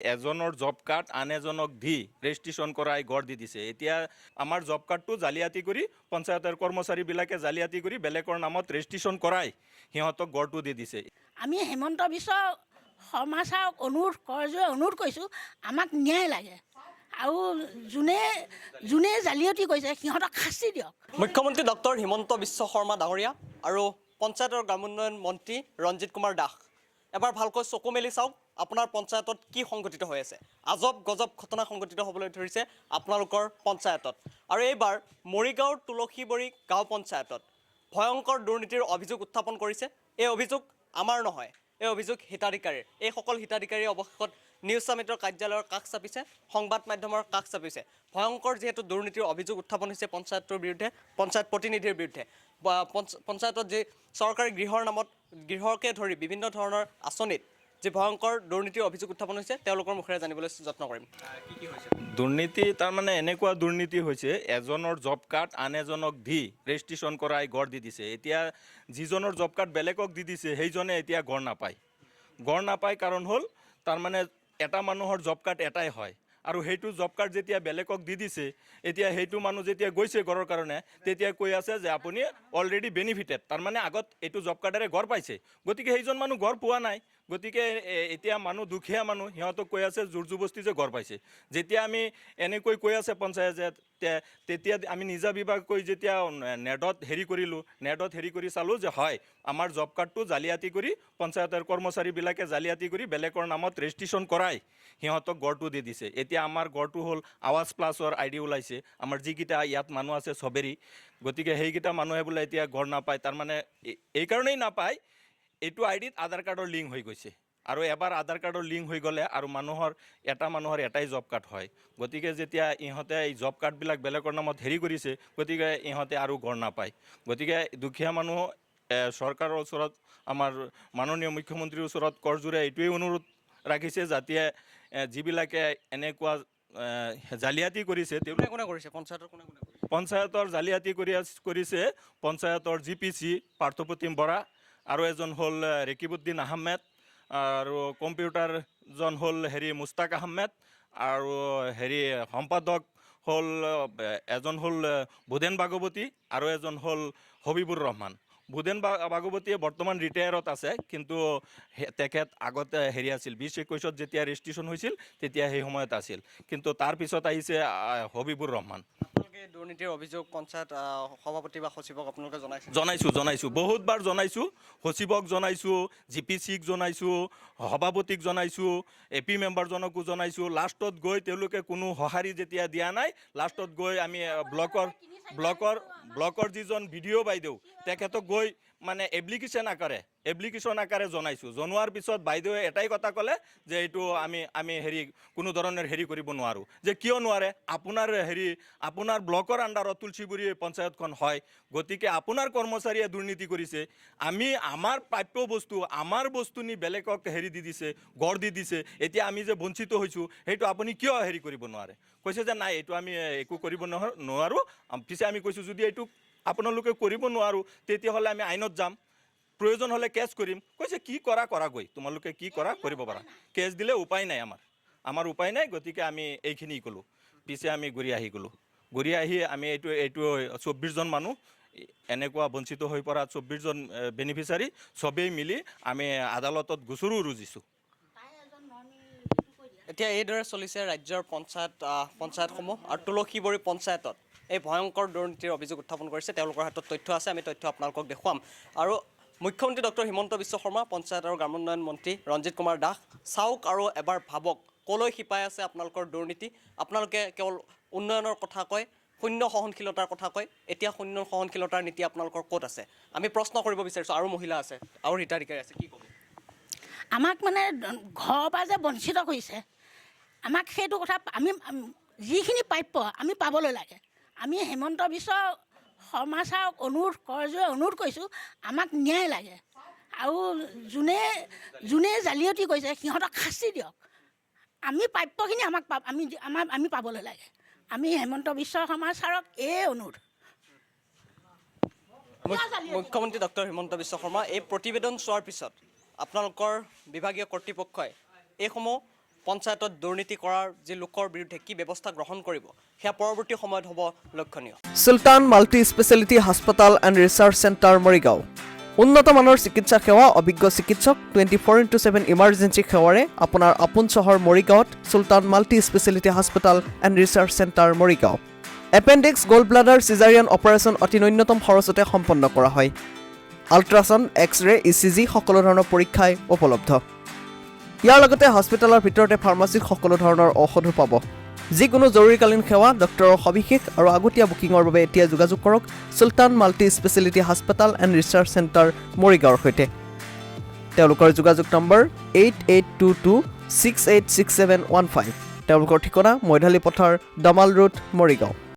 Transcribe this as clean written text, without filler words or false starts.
এজনৰ job card আন এজনক দি ৰেজিষ্ট্ৰেশ্যন কৰাই গড় দি দিছে। এতিয়া আমাৰ জব কাৰ্ডটো জালিয়াতি কৰি, পঞ্চায়তৰ কৰ্মচাৰীবিলাকে জালিয়াতি কৰি বেলেগৰ নামত ৰেজিষ্ট্ৰেশ্যন কৰাই সিহঁতক গড়টো দি দিছে। আমি হিমন্ত বিশ্ব শৰ্মা ছাৰক অনুৰোধ, কৰযোৰে অনুৰোধ কৰিছোঁ, আমাক ন্যায় লাগে আৰু যোনে যোনে জালিয়াতি কৰিছে সিহঁতক শাস্তি দিয়ক। মুখ্যমন্ত্ৰী ডক্টৰ হিমন্ত বিশ্ব শৰ্মা ডাঙৰীয়া আৰু পঞ্চায়ত আৰু গ্ৰামোন্নয়ন মন্ত্ৰী ৰঞ্জিত কুমাৰ দাস, এবাৰ ভালকৈ চকু মেলি চাওক, আপোনাৰ পঞ্চায়তত কি সংঘটিত হৈ আছে। আজব গজব ঘটনা সংঘটিত হ'বলৈ ধৰিছে আপোনালোকৰ পঞ্চায়তত। আৰু এইবাৰ মৰিগাঁৱৰ তুলসীবৰী গাঁও পঞ্চায়তত ভয়ংকৰ দুৰ্নীতিৰ অভিযোগ উত্থাপন কৰিছে। এই অভিযোগ আমাৰ নহয়, এই অভিযোগ হিতাধিকাৰীৰ। এইসকল হিতাধিকাৰীয়ে অৱশেষত নিউজ ছামিটৰ কাৰ্যালয়ৰ কাষ চাপিছে, সংবাদ মাধ্যমৰ কাষ চাপিছে। ভয়ংকৰ যিহেতু দুৰ্নীতিৰ অভিযোগ উত্থাপন হৈছে পঞ্চায়তটোৰ বিৰুদ্ধে, পঞ্চায়ত প্ৰতিনিধিৰ বিৰুদ্ধে, বা পঞ্চায়তত যি চৰকাৰী গৃহৰ নামত গৃহকে ধৰি বিভিন্ন ধৰণৰ আঁচনিত যি ভয়ংকৰ দুৰ্নীতিৰ অভিযোগ উত্থাপন হৈছে, তেওঁলোকৰ মুখেৰে জানিবলৈ যত্ন কৰিম। কি কি হৈছে? দুৰ্নীতি তাৰমানে এনেকুৱা দুৰ্নীতি হৈছে, এজনৰ জব কাৰ্ড আন এজনক দি ৰেজিষ্ট্ৰেশ্যন কৰাই গড় দি দিছে। এতিয়া যিজনৰ জব কাৰ্ড বেলেগক দি দিছে, সেইজনে এতিয়া গড় নাপায়। গড় নাপায় কাৰণ হ'ল, তাৰমানে এটা মানুহৰ জব কাৰ্ড এটাই হয় আৰু সেইটো জব কাৰ্ড যেতিয়া বেলেগক দি দিছে, এতিয়া সেইটো মানুহ যেতিয়া গৈছে গড়ৰ কাৰণে, তেতিয়া কৈ আছে যে আপুনি অলৰেডি বেনিফিটেড, তাৰমানে আগত এইটো জব কাৰ্ডেৰে গড় পাইছে। গতিকে সেইজন মানুহ গড় পোৱা নাই। গতিকে এতিয়া মানুহ, দুখীয়া মানুহ, সিহঁতক কৈ আছে জোৰ জবস্তি যে গড় পাইছে। যেতিয়া আমি এনেকৈ কৈ আছে পঞ্চায়তে, তেতিয়া আমি নিজা বিভাগকৈ যেতিয়া নেটত হেৰি কৰিলোঁ, নেটত হেৰি কৰি চালোঁ যে হয়, আমাৰ জব কাৰ্ডটো জালিয়াতি কৰি, পঞ্চায়তৰ কৰ্মচাৰীবিলাকে জালিয়াতি কৰি বেলেগৰ নামত ৰেজিষ্ট্ৰেশ্যন কৰাই সিহঁতক গড়টো দি দিছে। এতিয়া আমাৰ গড়টো হ'ল আৱাস প্লাছৰ আই ডি ওলাইছে আমাৰ যিকেইটা ইয়াত মানুহ আছে চবেৰি। গতিকে সেইকেইটা মানুহে বোলে এতিয়া গড় নাপায়। তাৰমানে এইকাৰণেই নাপায়, এইটো আই ডিত আধাৰ কাৰ্ডৰ লিংক হৈ গৈছে আৰু এবাৰ আধাৰ কাৰ্ডৰ লিংক হৈ গ'লে আৰু মানুহৰ এটা মানুহৰ এটাই জব কাৰ্ড হয়। গতিকে যেতিয়া ইহঁতে এই জব কাৰ্ডবিলাক বেলেগৰ নামত হেৰি কৰিছে, গতিকে ইহঁতে আৰু গড় নাপায়। গতিকে দুখীয়া মানুহ চৰকাৰৰ ওচৰত, আমাৰ মাননীয় মুখ্যমন্ত্ৰীৰ ওচৰত কৰযোৰে এইটোৱেই অনুৰোধ ৰাখিছে, যাতে যিবিলাকে এনেকুৱা জালিয়াতি কৰিছে তেওঁলোকে কোনে কোনে কৰিছে? পঞ্চায়তৰ কোনে কোনে কৰিছে? পঞ্চায়তৰ জালিয়াতি কৰি কৰিছে পঞ্চায়তৰ জিপিচি পাৰ্থপ্ৰতিম বৰা আৰু এজন হ'ল ৰেকিবুদ্দিন আহমেদ আৰু কম্পিউটাৰজন হ'ল হেৰি মুস্তাক আহমেদ আৰু হেৰি সম্পাদক হ'ল এজন হ'ল ভূদেন ভাগৱতী আৰু এজন হ'ল হবিবুৰ ৰহমান। ভূদেন ভাগৱতীয়ে বৰ্তমান ৰিটায়াৰত আছে, কিন্তু তেখেত আগতে হেৰি আছিল, 2021ত যেতিয়া ৰেজিষ্ট্ৰেশ্যন হৈছিল তেতিয়া সেই সময়ত আছিল। কিন্তু তাৰপিছত আহিছে হবিবুৰ ৰহমান। আপোনালোকে এই দুৰ্নীতিৰ অভিযোগ পঞ্চায়ত সভাপতি বা সচিবক আপোনালোকে জনাইছে? জনাইছোঁ, জনাইছোঁ, বহুতবাৰ জনাইছোঁ। সচিবক জনাইছোঁ, জিপিচিক জনাইছোঁ, সভাপতিক জনাইছোঁ, এপি মেম্বাৰজনকো জনাইছোঁ। লাষ্টত গৈ তেওঁলোকে কোনো সঁহাৰি যেতিয়া দিয়া নাই, লাষ্টত গৈ আমি ব্লকৰ যিজন বিডিঅ' বাইদেউ, তেখেতক গৈ মানে এপ্লিকেশ্যন আকাৰে জনাইছোঁ। জনোৱাৰ পিছত বাইদেৱে এটাই কথা ক'লে যে এইটো আমি হেৰি কোনো ধৰণৰ হেৰি কৰিব নোৱাৰোঁ। যে কিয় নোৱাৰে? আপোনাৰ হেৰি, আপোনাৰ ব্লকৰ আণ্ডাৰত তুলসীবুৰী পঞ্চায়তখন হয়, গতিকে আপোনাৰ কৰ্মচাৰীয়ে দুৰ্নীতি কৰিছে। আমি আমাৰ প্ৰাপ্য বস্তু, আমাৰ বস্তু নি বেলেগক হেৰি দি দিছে, গড় দি দিছে। এতিয়া আমি যে বঞ্চিত হৈছোঁ, সেইটো আপুনি কিয় হেৰি কৰিব নোৱাৰে? কৈছে যে নাই, এইটো আমি একো কৰিব নোৱাৰোঁ। পিছে আমি কৈছোঁ, যদি এইটো আপোনালোকে কৰিব নোৱাৰোঁ, তেতিয়াহ'লে আমি আইনত যাম, প্ৰয়োজন হ'লে কেছ কৰিম। কৈছে, কি কৰা কৰাগৈ, তোমালোকে কি কৰা কৰিব পাৰা। কেছ দিলে উপায় নাই আমাৰ, আমাৰ উপায় নাই। গতিকে আমি এইখিনি ক'লোঁ। পিছে আমি ঘূৰি আহি গ'লোঁ। ঘূৰি আহি আমি এইটো 24জন মানুহ, এনেকুৱা বঞ্চিত হৈ পৰা 24জন বেনিফিচাৰী, চবেই মিলি আমি আদালতত গোচৰো ৰুজিছোঁ। এতিয়া এইদৰে চলিছে ৰাজ্যৰ পঞ্চায়তসমূহ আৰু তুলসীবৰী পঞ্চায়তত এই ভয়ংকৰ দুৰ্নীতিৰ অভিযোগ উত্থাপন কৰিছে। তেওঁলোকৰ হাতত তথ্য আছে, আমি তথ্য আপোনালোকক দেখুৱাম। আৰু মুখ্যমন্ত্ৰী ডক্টৰ হিমন্ত বিশ্ব শৰ্মা, পঞ্চায়ত আৰু গ্ৰামোন্নয়ন মন্ত্ৰী ৰঞ্জিত কুমাৰ দাস, চাওক আৰু এবাৰ ভাবক, ক'লৈ শিপাই আছে আপোনালোকৰ দুৰ্নীতি। আপোনালোকে কেৱল উন্নয়নৰ কথা কয়, শূন্য সহনশীলতাৰ কথা কয়। এতিয়া শূন্য সহনশীলতাৰ নীতি আপোনালোকৰ ক'ত আছে, আমি প্ৰশ্ন কৰিব বিচাৰিছোঁ। আৰু মহিলা আছে আৰু হিতাধিকাৰী আছে, কি ক'ব? আমাক মানে ঘৰৰ পৰা যে বঞ্চিত কৰিছে আমাক, সেইটো কথা আমি যিখিনি প্ৰাপ্য আমি পাবলৈ লাগে। আমি হিমন্ত বিশ্ব শৰ্মা ছাৰক অনুৰোধ, কৰযোৰে অনুৰোধ কৰিছোঁ, আমাক ন্যায় লাগে আৰু যোনে যোনে জালিয়াতি কৰিছে সিহঁতক শাস্তি দিয়ক। আমি প্ৰাপ্যখিনি আমাক আমি আমাৰ আমি পাবলৈ লাগে। আমি হিমন্ত বিশ্ব শৰ্মা ছাৰক এই অনুৰোধ। মুখ্যমন্ত্ৰী ডক্টৰ হিমন্ত বিশ্ব শৰ্মা, এই প্ৰতিবেদন চোৱাৰ পিছত আপোনালোকৰ বিভাগীয় কৰ্তৃপক্ষই এইসমূহ পঞ্চায়তত দুৰ্নীতি কৰাৰ যি লোকৰ বিৰুদ্ধে কি ব্যৱস্থা গ্ৰহণ কৰিব, সেয়া পৰৱৰ্তী সময়ত হ'ব লক্ষণীয়। চুলতান মাল্টি স্পেচিয়েলিটি হাস্পতাল এণ্ড ৰিচাৰ্চ চেণ্টাৰ, মৰিগাঁও। উন্নত মানৰ চিকিৎসা সেৱা, অভিজ্ঞ চিকিৎসক, 24x7 emergency সেৱাৰে আপোনাৰ আপোন চহৰ মৰিগাঁৱত চুলতান মাল্টি স্পেচিয়েলিটি হাস্পতাল and research centre, Morigaon. Appendix, gold bladder, caesarean operation অতি ন্যূনতম খৰচতে সম্পন্ন কৰা হয়। আল্ট্ৰাচাউণ্ড, এক্স ৰে, ইচিজি সকলো ধৰণৰ পৰীক্ষাই উপলব্ধ। ইয়াৰ লগতে হস্পিটেলৰ ভিতৰতে ফাৰ্মাচীত সকলো ধৰণৰ ঔষধো পাব। যিকোনো জৰুৰীকালীন সেৱা, ডক্টৰৰ সবিশেষ আৰু আগতীয়া বুকিঙৰ বাবে এতিয়া যোগাযোগ কৰক চুলতান মাল্টি স্পেচিয়েলিটি হাস্পতাল এণ্ড ৰিচাৰ্চ চেণ্টাৰ, মৰিগাঁৱৰ সৈতে। তেওঁলোকৰ যোগাযোগ নম্বৰ 8822686715। তেওঁলোকৰ ঠিকনা মৈধালী পথাৰ, দমাল ৰোড, মৰিগাঁও।